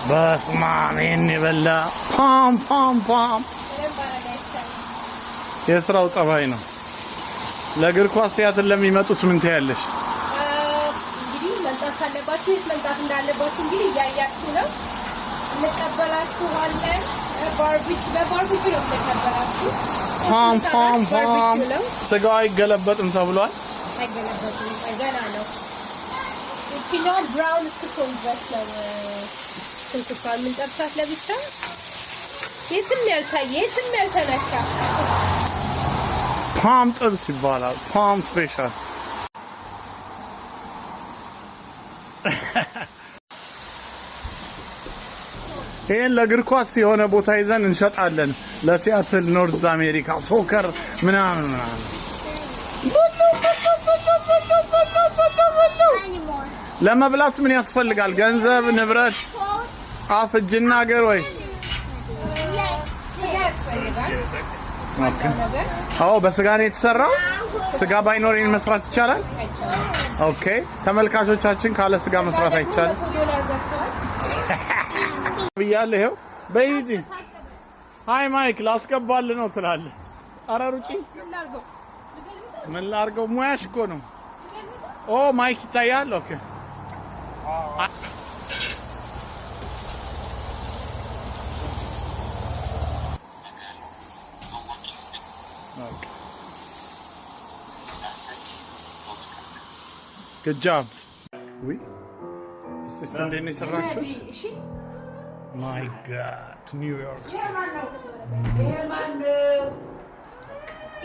በስማም ይህን የበላ ፓም ፓም ፓም። የስራው ጸባይ ነው። ለእግር ኳስ ሲያትል ለሚመጡት ምን ትያለሽ? እንግዲህ መምጣት ካለባችሁ የት መምጣት እንዳለባችሁ እንግዲህ እያያችሁ ነው። እንቀበላችኋለን። Barbecue በ barbecue ነው የምንቀበላችሁ። ፓም ፓም ፓም። Barbecue ነው። ስጋው አይገለበጥም ተብሏል። አይገለበጥም፣ ገና ነው። ይችኛዋን brown እስክትሆን ድረስ ነው ሽንኩርቷን የምንጠብሳት ለብቻ። የትም ያልታየ የትም ያልተነካ። ፓም ጥብስ ይባላል። ፓም special። ይህን ለእግር ኳስ የሆነ ቦታ ይዘን እንሸጣለን። ለሲያትል North America soccer ምናምን ምናምን። Anymore. ለመብላት ምን ያስፈልጋል? ገንዘብ፣ ንብረት፣ አፍ፣ እጅና እግር ወይስ? ስጋ ያስፈልጋል። Okay። ነገር አዎ፣ በስጋ ነው የተሰራው። ስጋ ባይኖር ይሄን መስራት ይቻላል? አይቻልም። Okay፣ ተመልካቾቻችን ካለ ስጋ መስራት አይቻልም $100 ገብተዋል። ብያለሁ። ይኸው በይ ሂጂ። Hi ማይክ ላስገባል ነው ትላለህ። ኧረ ሩጪ። ምን ላድርገው? ምን ላድርገው? ሙያሽ እኮ ነው። ኦ ማይክ ይታያል። Okay, good job። ውይ፣ እስቲ እስቲ እንዴት ነው የሰራችሁት? እሺ። My God, ኒውዮርክ። እስቲ።